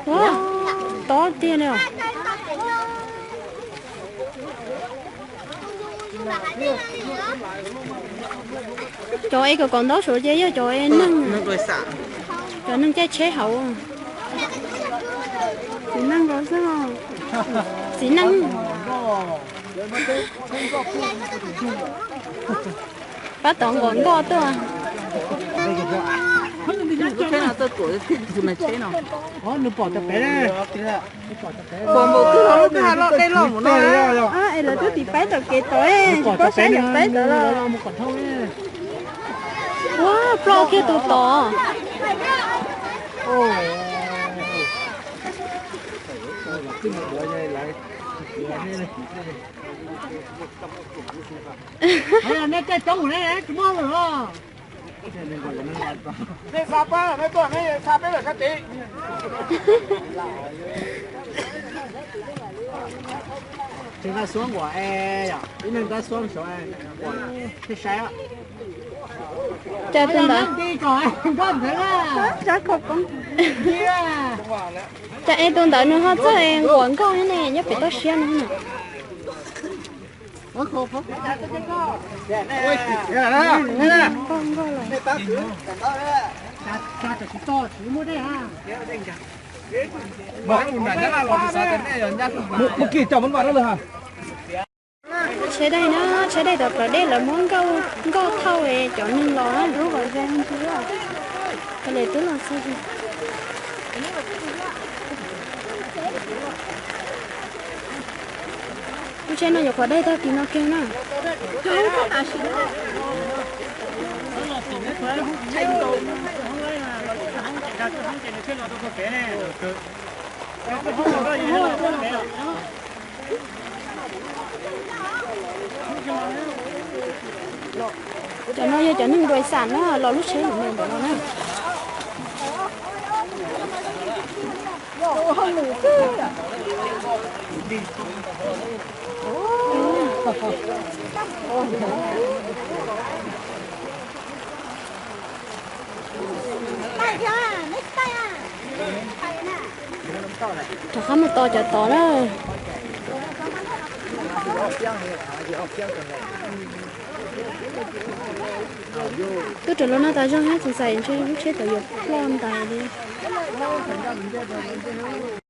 Ua, tob tiag li os. Cov es kom kom ntaub suav ces yog cov es neeg, cov neeg caij tsheb hauv. Txiv neej nkaus xwb. Txiv neej. Pab tod nquas nkoj tuaj. Nws pom cov pem, pom npaum twg los lub kwj ha loj dej loj mus no. Es lawv twb tiv paib tom kev tod, tsis paub saib yog paib tod los. Ua, ploj kiag tus tod. Nej caij coob ne, tsis muaj lawm os. Nej xav pab nej tuaj, nej xav peb lawm sab tid. Tseem nqa xuab nquas es yom, ib neeg nqa xuab saud, thiaj saib. Cas tus ntawd, cas es tus ntawd nws ho txawj nquas nkoj ne, nyob pem toj siab no na. Nkoj nkoj los. Tsheb daig na, tsheb daig tom plawv dej lawv muab nkoj thauj cov neeg los lub vauv ze ntsis. Koj le twb los xwb. Lub tsheb no yuav qhuav daig tag kis no kiag na. Cov no yog cov neeg nruas xam na, los lub tsheb ntawm no na. Rov qab mus tos cov tod na. Twb raws los noj tas zog thiab, txaus ntshai ntshe lub tsheb tod yuav ploj ntais li.